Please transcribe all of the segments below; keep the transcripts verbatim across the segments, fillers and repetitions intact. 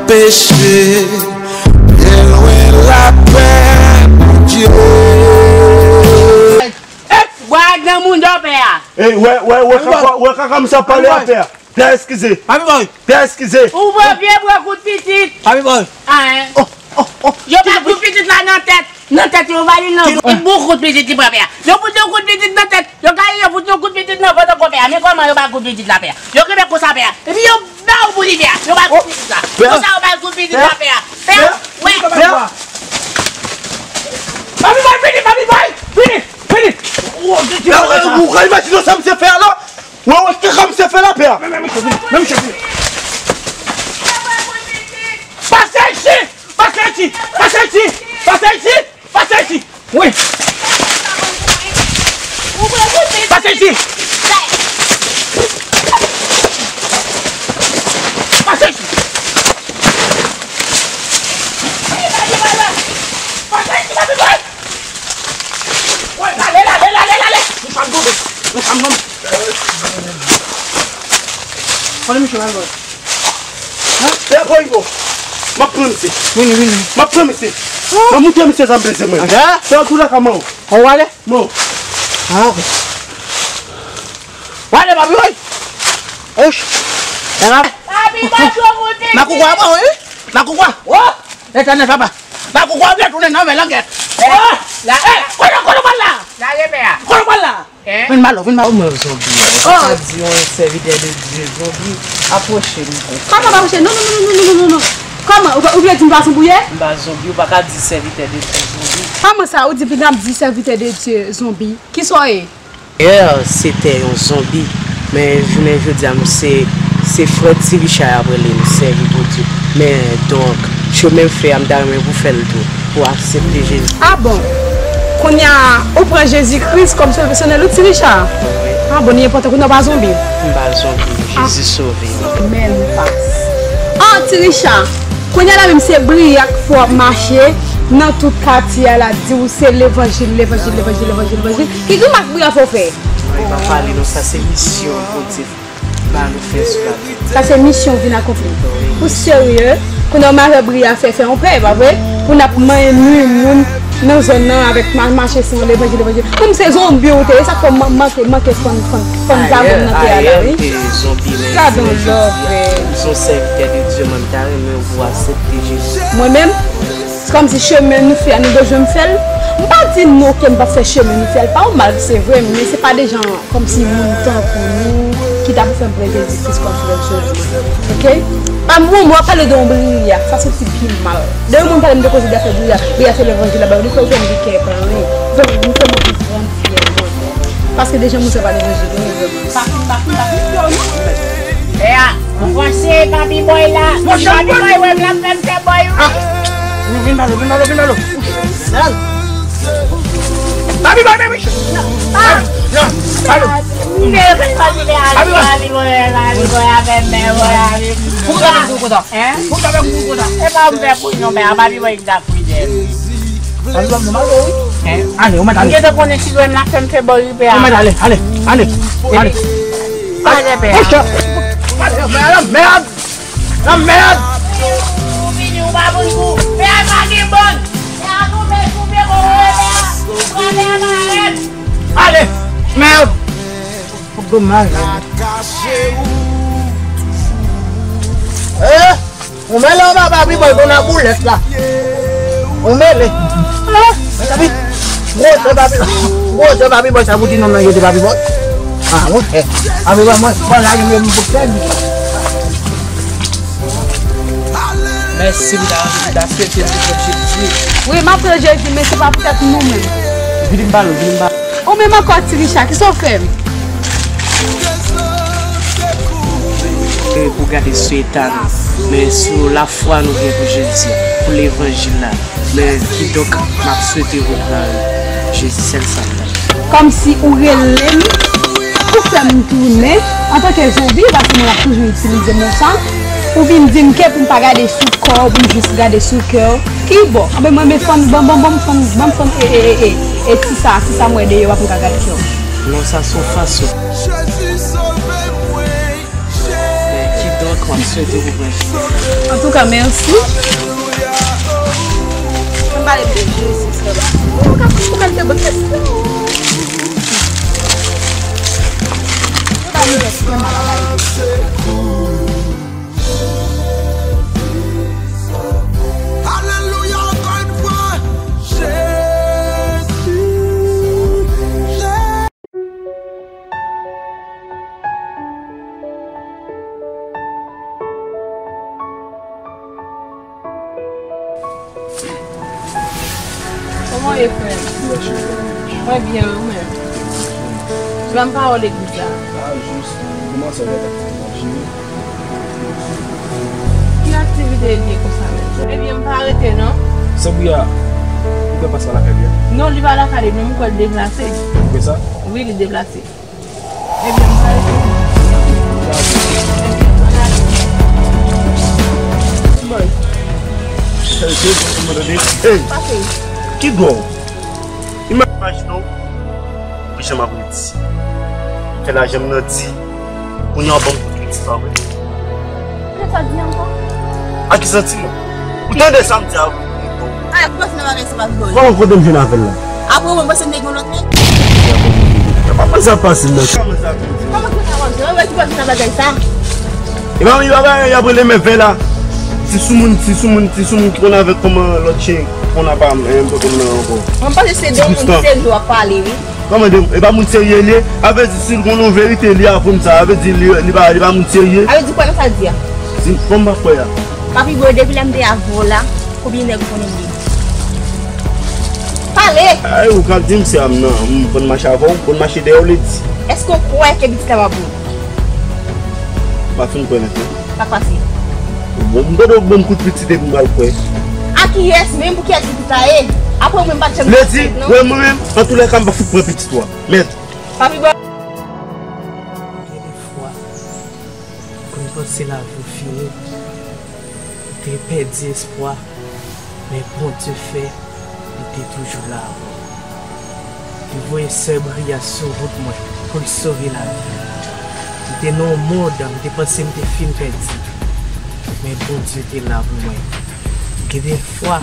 Peche, byen lwen lapè Bondye. Bwa granmoun dòpè a. Ey, wè, wè, wè, kaka, wè kaka misye ap pale a pè a. Pè a eskize. Papi Boy. Pè a eskize. Ou pran vye bwa kout pitit. Papi Boy. Ah, hein. Oh, oh, oh. Yo ba kout pitit la nan tèt. Nan tèt yo, yo ba li nan vant. Bon kout pitit li pran pè a. Yo fout yon kout pitit nan tèt. Yo gaye, yo fout yon kout pitit nan vant ankò pè a. Men kòman yo ba kout pitit la pè a. Yo kenbe konsa pè a. Epi yo ba ou pou li pè a. Yo ba kout pitit la. Konsa yo ba kout pitit la pè a. Pè a. Wè. Papi Boy, vini, Papi Boy. Vini, vini. Ou ka imajine sa misye fè a la? Wè, wè, kaka misye fè la pè a. Men, men, men, men, men, men. Pase isit! Pase isit! Pase isit! Pase isit! Pase isit! Wi! Pase isit! Pase isit! Pase isit, Papi Boy! Wè, lale, lale, lale, lale! Nou pa m tonbe! Nou pa m tonbe! Konnen misye mal, bro. Hein? Pè Boy, bro. M ap pran misye. Vini, vini. M ap pran misye. M ap montre misye sa m peze mwen. Pè, tou la ka mò. Ou wale? Mò. Ah, ok. Wale, Papi Boy. Ouch. Papi Boy, tro kout pitit. Makout kwa, bon, wi. Makout kwa. Oh! Letènèl papa. Makout kwa vle tounen nan men langèt. Eh, oh! La, eh, kote, kote w pral la? Lage pè a. Kote w pral la? Hein? Vin ba lo, vin ba lo. Kòman zonbi a? Ou pa ka di yon sèvitè de Dye zonbi? Apwoche m. Kòman pa apwoche? Non, non, non, non, non, non, non, non. Kòman? Ou, ou vle di m pa zonbi, e? M pa zonbi, ou pa ka di sèvitè de Dye zonbi. Kòman sa, ou di, vin ap di sèvitè de Dye zonbi? Kisa w ye? Yè, se te yon zonbi, men jounen jodi a, m se, se frè Ti Richard y ap rele m, sèvi Bondye. Men, donk, chemen m fè a, m ta renmen pou fè l tou, pou aksepte Jezi. Ah bon? Kounye a, ou pran Jezi Kris kòm sove pèsonèl ou, Ti Richard? Wi. Ah bon, li enpòtan, kounye a w pa zonbi? M pa zonbi, Jezi sove m. Menm pas. Ah, Ti Richard, kounye a la menm se briyak fò w ap mache nan tout katye a la, di w se levanjil, levanjil, levanjil, levanjil, levanjil. Ki grimas briyak fò w fè? Mwen pa pale non, sa se misyon Bondye ba nou fè sou latè. Sa se misyon vin akonpli. Ou serye? Kounye a w majè briyak fè, fè yon prè, pa vre? Pou n ap manyen nwi moun nan zòn nan avèk ma-, mache san levanjil, levanjil. Kòm se zonbi ou te ye, sa k fè w man-, manke, manke fann, fann, fann zagon nan tè a la, wi. Ayè, m te zonbi, men jounen jodi a, m se yon sèvitè de Dye, mwen, m ta renmen ou aksepte Jezi. Mwen menm, se kòmsi chemen nou fè a, nou bezwen m fè l. M pa di nou ke m p ap fè chemen nou fè a, l pa yon mal, se vre, men se pa de jan kòmsi moun tankou nou ki ta pou fè m pran Jezi Kris kòm sovè m sove mwen. Oke? Pa m, w ap pale de yon briyak, sa soti pi mal. Depi moun pale m de koze de afè briyak, briyak se levanjil la, ba, li fè w fè m gen kè plen, li fè m, li fè m anvi pran fyè mwen. Paske deja moun sa pa levanjil, wi, vrèman. Pa fin, pa fin, pa fin, non. Pè a, anvanse, Papi Boy la. Papi Boy, wè m la, m fè m fè boy, wi. Ah. Vin ba lo, vin ba lo, vin ba lo. Malad. Papi Boy, men wi. Non, non, pa lo. Papi Boy. Papi Boy, Papi Boy, avè m, men, boy, avè m. Pou ki sa fè m kou konsa? Hein? Pou ki sa fè m kou konsa? E pa ou m fè kou non, men a Papi Boy ki ta kou. Papi Boy, nou mal, wi. Hein? Ale, ou mèt ale. M gentan konnen si lwen m la fè m fè boy, pè a. Ou mèt ale, ale, ale, ale. Ale, pè a. Mèd! Mèd! Mèd! Ou vini, ou pa konn kou. Pè a pa gen bòn. Pè a tonbe sou pye, bon, pè a. Ou pran pè a malad. Ale! Mèd! Fòk domaj. Eh! Ou mele anba Papi Boy, bon, nan boulèt la. Ou mele. Ah, men Papi, gwo zye Papi, gwo zye Papi Boy, sa pou ti nonm nan jete Papi Boy. Ah, monchè. Papi Boy, mwen, mwen la, mwen, mwen, mwen, Mèsi, m ta, m ta swete nou pran Jezi. Wi, m ap pran Jezi, men se pa poutèt nou menm. Vini m ba lo, vini m ba lo. Ou menm ankò, Ti Richard, kisa w fè m? E pou gade sou eta nou, men sou lafwa nou gen pou Jezi, pou levanjil la. Men kidonk, m ap swete ou pran Jezi, sèl sa m ta di. Kòmsi ou rele m, ou fè m tounen antanke zonbi, paske mwen ap toujou itilize mo sa. Ou vin di m ke pou m pa gade sou kò w, pou m jis gade sou kè w. Ki bò? Anben mwen, men fann, ban, ban, ban m fann, ban m fann, e, e, e, e, e, ti sa, ti sa m wè deyò a pou m ka gade kè w. Non, sa se yon fason. Men kidonk, m ap swete ou pran Jezi. Antouka, Mèsi. Ann pale de Jezi, sè la. Ou ka, ou ka te bon kesyon. Ou pa ni kesyon, ann pale de Jezi. Alelouya, ankò yon fwa. Jezi. Kòman w ye, frè m? Mwen byen, wi, ou menm? Ban m pawòl legliz la. Ah, jis kòmanse avèk aktivite. Ki aktivite l ye konsa menm? Ebyen, m pa rete non. Sanbri a, ou kwè pastè a lakay li a? Non, li pa lakay li non, m kwè l deplase. Ou kwè sa? Wi, li deplase. Ebyen, m pa rete. Boy. Hey, ki dwa w? Imajine w, pou jan m ap redi. Fè lajan m nan di, kounye a w ban m kout piti pa vre. Kisa w di ankò? A ki santiman? Ou tande sa m di a? Ay, pou pase nan bagay sa pa rigole. Kòman kote m jwenn avè l la? Apre mwen panse m te gen yon lòt nèg. Kòman sa pase nan? Kòman sa pase? Kòman sa pase? Wè ki pase nan bagay sa? E pa, e pa bagay y ap rele men vè la. Ti soumoun, ti soumoun, ti soumoun ki konn avèk kòman lòt chen konn ap ap, eh, m pa konn nan ankò. Mwen panse se de moun serye w ap pale, wi. Kòman de, e pa moun serye li ye? A vle di si l konn yon verite li avè m sa, a vle di li, li pa, li pa moun serye. A vle di kwè nan sa l di a? Si, kòman m pa kwè a? Papi Boy, depi lè m te avè w la, konbyen nèg ou konnen m ye? Pale! Ay, ou k ap di m se a m nan, m konn mache avè w, m konn mache dèyè w, Lady. Èske w kwè ke pitit la pa pou ou? M pa fin kwè nèt non. Sa k pase? Bon, m tande w ban m kout pitit epi m pral kwè. A kiyès menm? Pou kiyès pitit la ye? Apre mwen m pa t janm Lady, non. Wè mwen menm, antoulèka m pa fout pran pitit ou a. Mèt. Papi Boy. Gen de fwa, pou n panse lavi w fini, ou te pèdi espwa. Men Bondye fè li te toujou la avè w. Li voye sè Bria sou wout mwen pou l sove lavi m. M te nan yon mond, m te panse m te fin pèdi. Men Bondye te la pou mwen. Gen de fwa,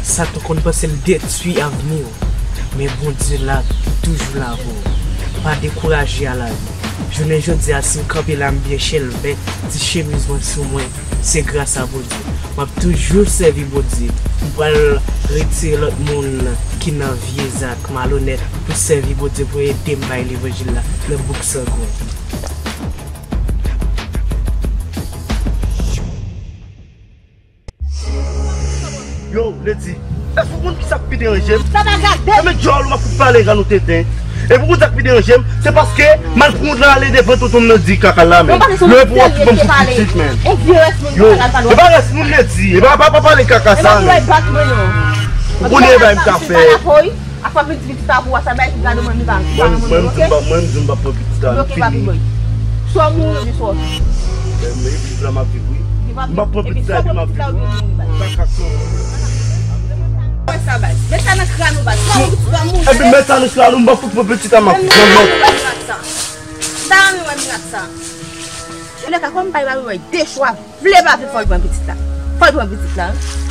Satan konn panse l detwi avni w, men Bondye la, toujou la pou w. Pa dekouraje a lavi. Jounen jodi a, si m kanpe la, m byen chelbè, ti chemiz mwen sou mwen, se gras a Bondye. M ap toujou sèvi Bondye. M pral retire lòt moun ki nan vye zak malonèt pou sèvi Bondye, pou ede m bay levanjil la nan bouk Sangwen. Yo, Lady, èske ou konn kisa k pi deranje m? Sa pa gade. Nan men djòl ou m ap fout pale ka nou tenten. Epi ou konn sa k pi deranje m? Se paske m al pran wout lan ale devan tonton m nan di kaka la, men. Yo, epi w ap fout ban m kout pitit, men. Yo, e pa rès moun, Lady. E pa, pa, pa pale kaka sa, men. Ou konnen e bay m ta fè. Apa m di pitit la pou w a sa bay ki gade mwen, li pa, li pa nan mwen, oke? Mwen, m di m p ap pran pitit la, m fini. Oke, papi Boy. Swa w mouri oubyen swa w viv. Men, men, pitit la m ap viv, wi. M p ap pran pitit la, epi m ap viv, wi. Kaka sa. Wè sa, baz. Met sa nan kràn ou, baz. Swa w pitit la mouri. Epi met sa nan kràn ou, m p ap fout pran pitit la, m ap viv. Nan mèt. M pa renmen wè milat sa. Antoulèka, kòm m pa gen papi Boy, de chwa. Vle pa vle, fò l pran pitit la. Fò l pran pitit la, wi.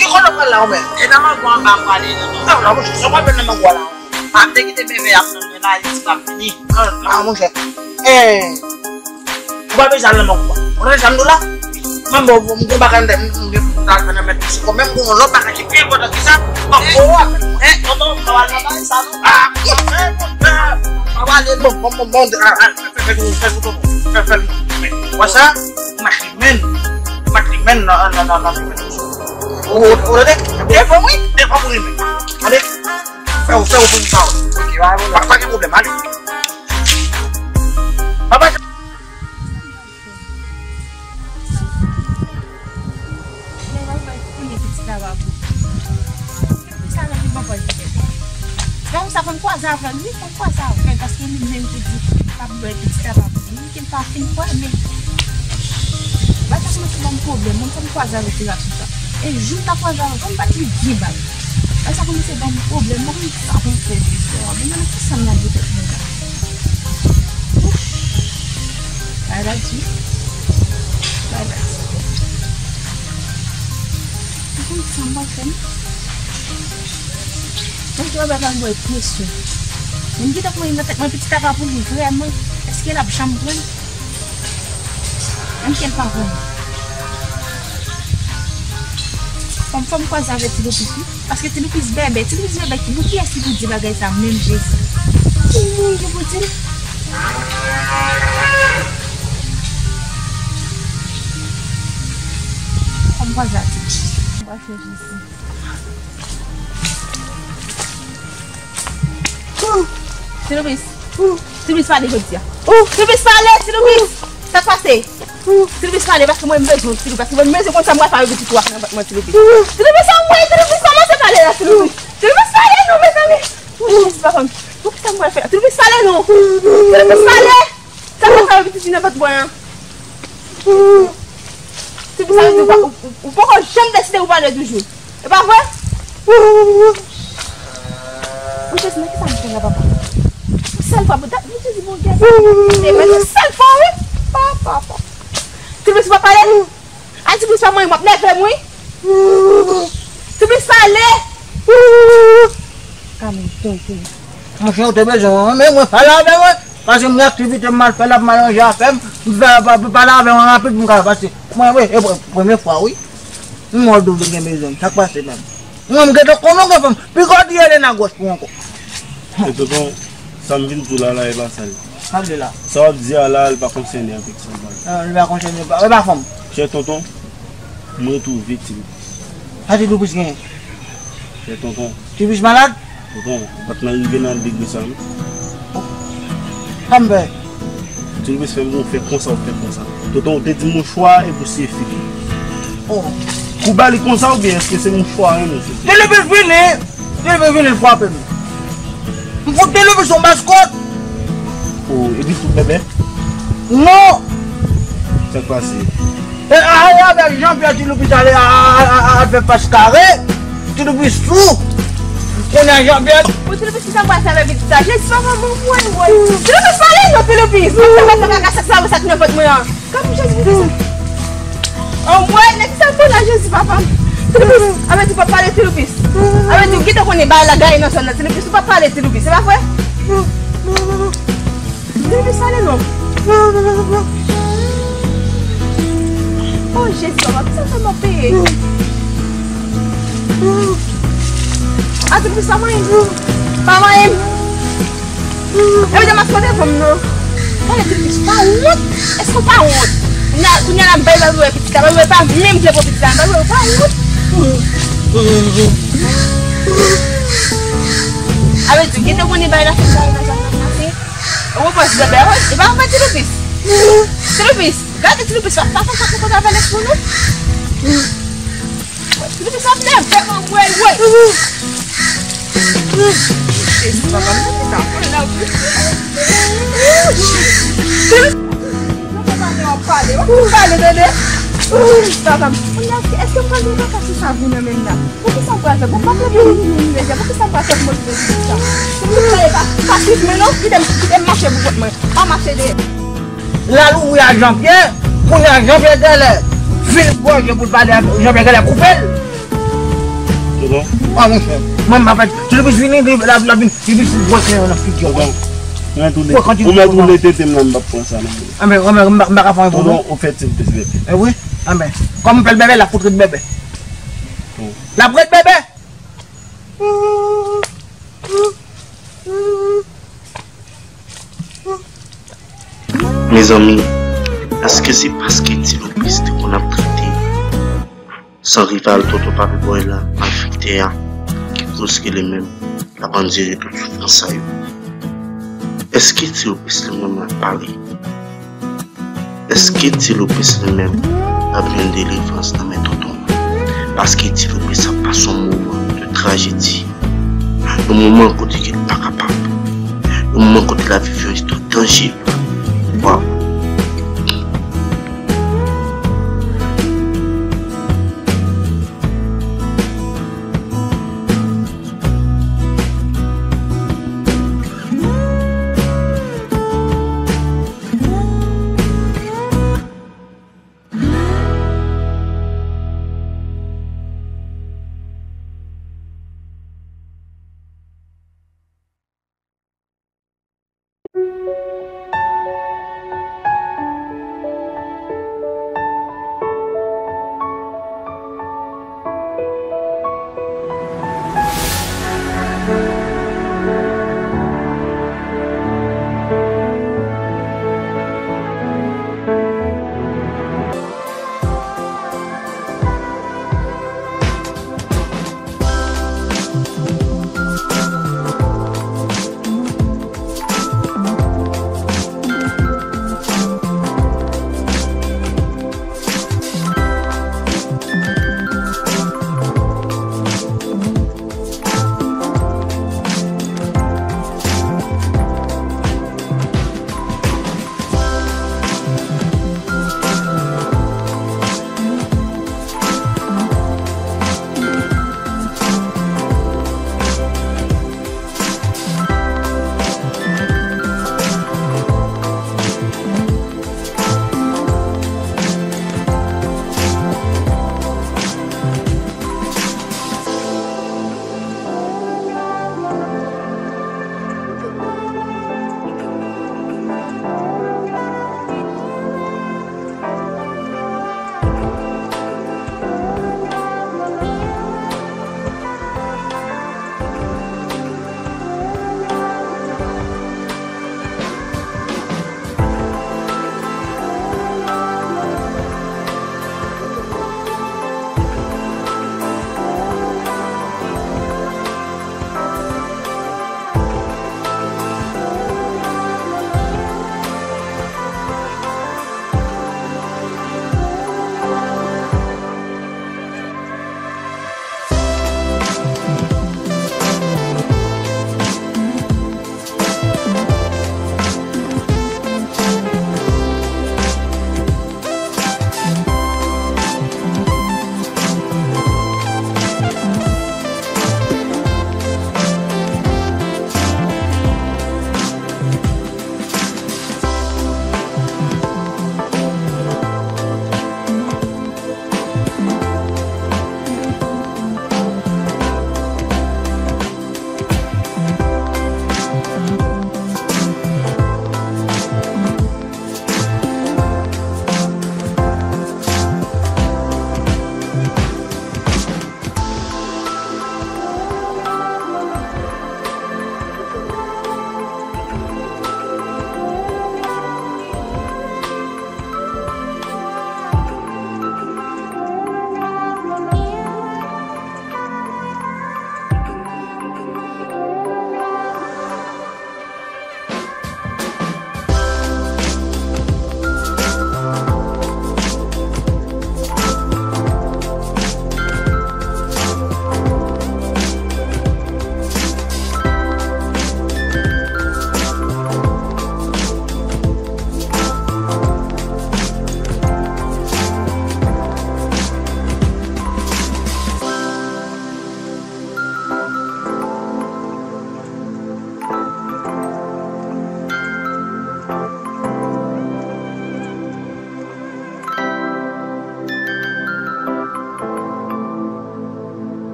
Ki kote w pral la, ou menm? E nan mangwa anba m prale nan non. Non, non, monchè, sa w pral fè nan mangwa la? Pa te kite bebe ap tann mwen la, li di pa vini. Ah, ah, monchè. Eh, ou pa bezwen al nan mangwa. Ou tande sa m di w la? Mwen bon, bon, m gon bagay m te, m, m, m, m, al fè nan men misye. Bon, menm gon lòt bagay ki pi enpòtan ki sa. Bon, bon, w ap, eh, tonton, m pa al nan bagay sa, non. Ah, eh, tonton, m pa pale, non. Bon, bon, bon, bon, ah, ah, fè, fè, fè, fè, fè, fè, fè, fè, fè. Wè sa? Matrimen. Matrimen. Ann, ann, ann, ann, ann. Ou, ou, ou tande? Devan, wi, devan pou rive. Ale. Fè ou, fè ou pou m pa wè. Ok, pa gen pwoblèm. Pa, pa gen pwoblèm, ale. Papa. Lè w al konnen pitit la pa pou ou. Pitit la menm li pa pral fè. Lè konsa fò m kwaze avè l, wi, fò m kwaze avè l, paske li menm ki di l pa pou wè pitit la pa pou li, ke l pa fin kwè, men bagay sa kòmanse ban m pwoblèm, mwen fò m kwaze avèk ti gason sa. E jou m ta kwaze avè l, fò m bat li byen bal. Bagay sa kòmanse ban m pwoblèm, mwen konn sa pou m fè de sè, men nan ki sa m nan de tèt mwen la. Bagay la di. Bagay la di. Ou konn sa m pral fè, non? Mwen ki pral ba l mwen presyon. Men m gentan konn nan tèt mwen pitit la pa pou li vrèman. Èske l ap janm pran l? Menm ke l pa pran l. Fò m, fò m kwaze avèk Ti Loupis, wi. Paske Ti Loupis bèbè, Ti Loupis bèbè, ki, pou kiyès ki pou di bagay sa menm, Jezi? Ki moun ki pou di l? Fò m kwaze ak Ti Loupis. Mwen fè Jezi. Ti Loupis. Ti Loupis pale jodi a. Ti Loupis pale, Ti Loupis. Sa k pase? Ti Loupis pale, paske mwen m bezwen w, Ti Loupis, paske mwen m bezwen konn sa m pral fè avèk pitit ou a nan vant mwen, Ti Loupis. Ti Loupis, anmwey, Ti Loupis, kòmanse pale la, Ti Loupis. Ti Loupis pale non, mezanmi. Ti Loupis, papa m. Pou kisa m pral fè la? Ti Loupis pale non. Ti Loupis pale. Sa k pase avèk pitit fi nan vant mwen an? Ti Loupis, sa vle di ou pa, ou, ou, ou poko janm deside pou pale toujou. E pa vre? Monchè, nan kisa m pran la, papa? Yon sèl fwa, pou dat, Monchè, di Bondye. Se mwen, yon sèl fwa, wi. Papa, papa. Ti Loupis pa pale? Ay, Ti Loupis pa manyen, m ap nève m, wi. Ti Loupis pale. Ka men, tonton. Monchè, ou te bezwen mwen, men mwen pale avè mwen. Paske mwen aktivite m al fè l ap mal ranje afè m. M fè pa, pa, pale avè mwen rapid pou m ka pase. Mwen, wi, e pre-, premye fwa, wi. M wè w doble gen bezwen m. Sa k pase menm? Mwen, m gentan konnen w gen fanm. Piko di Elena gwòs pou ankò. E tonton, sa m vin di w la, la, e pa sa l ye. Sa l ye la? Sa w ap di a la, li pa konsène avèk sa m pale. Ah, li pa konsène, e pa, e pa fanm. Chè tonton, m retwouve Ti Loupis. Sa Ti Loupis genyen? Chè tonton. Ti Loupis malad? Tonton, ou pa t nan rive nan degre sa, non. Sa m fè? Ti Loupis fè m gon fè konsa, ou fè konsa. Tonton, ou te di mouchwa e pou siye figi. Oh. Kou ba li konsa oubyen èske se mouchwa, hein, mesye? Ti Loupis vini! Ti Loupis vini frape m. M fout Ti Loupis yon baskòt. Oh, epi tout bèbè? Non! Sa k pase? E, a, e avèk Jean-Pierre Ti Loupis ale a, a, a, a, a fè pas kare. Ti Loupis fou. Kounye a Jean-Pierre. Bon, Ti Loupis, kisa m pral fè avèk pitit sa? Jezi, papa, bon, woy, woy. Ti Loupis, pale non, Ti Loupis. Papa, papa, papa, sa, sa, sa ki nan vant mwen an. Kòm Jezi, kisa? Anmwey, nan kisa m pran la, Jezi, papa m? Ti Loupis, avè di w pa pale, Ti Loupis. Avè di w gentan konnen bagay la gaye nan zòn nan, Ti Loupis, ou pa pale, Ti Loupis, se pa vre? Ti Loupis, pale non. Oh, Jezi, papa, kisa sa m ap peye? Ah, Ti Loupis, pa manyen m. Pa manyen m. Epi de maskòt e fanm nan. Pale Ti Loupis, pa wont. Èske w pa wont? Kounye a, kounye a la, m bay, bay, bay, pitit la, bay, bay, pa menm vle pran pitit la, bay, bay, pa wont. Avè di, gentan konnen bay la fè sa, bay la fè sa, ou konprann, bèbè, e pa fè Ti Loupis. Ti Loupis, gade Ti Loupis, pa, pa fè sa pou konn avè lespri nou. Ti Loupis ap nève m, anmwey, woy. Jezi, papa, m ta pran la, wi. Jezi. Non, papa, w ap pale, w ap pale, tande. Papa m, èske, èske m pral gen kaka sou sa vin nan men m la? Poukisa m pral fè? Bon, papa, vin, vin, vin, vin, poukisa m pral fè pou mwen vin sa? Pou mwen pale pa, pa swiv mwen, non, kite m, kite m mache pou kont mwen. Pa mache dèyè. L al ouvri a Jean-Pierre, kounye a Jean-Pierre genlè vin gòje pou l pale avè Jean-Pierre genlè koupe l. Tonton. Ah, monchè, mwen m pa fè, Ti Loupis vini, li, l ap, l ap vin, Ti Loupis gwo kreyon nan figi w. Tonton, ou mèt ou lete, ou mèt ou lete tete m nan, m p ap pran sa nan men w. Anben, anben, m pa, m pa ka fè anyen pou nou. Tonton, ou fè Ti Loupis bèbè. E wi, anben, kòm m fè l bèbè, l ap fout ret bèbè. L ap ret bèbè. Mezanmi, èske se paske Ti Loupis te konn ap trete San rival tonton Papi Bòy la, malfektè a, ki koz ke li menm l ap andire tout soufrans sa yo. Èske Ti Lopez li menm l ap pale? Èske Ti Lopez li menm l ap jwenn delivrans nan men tonton an? Paske Ti Lopez ap pase yon moman de trajedi. Yon moman kote ke l pa kapab. Yon moman kote l ap viv yon istwa danjere. Waw.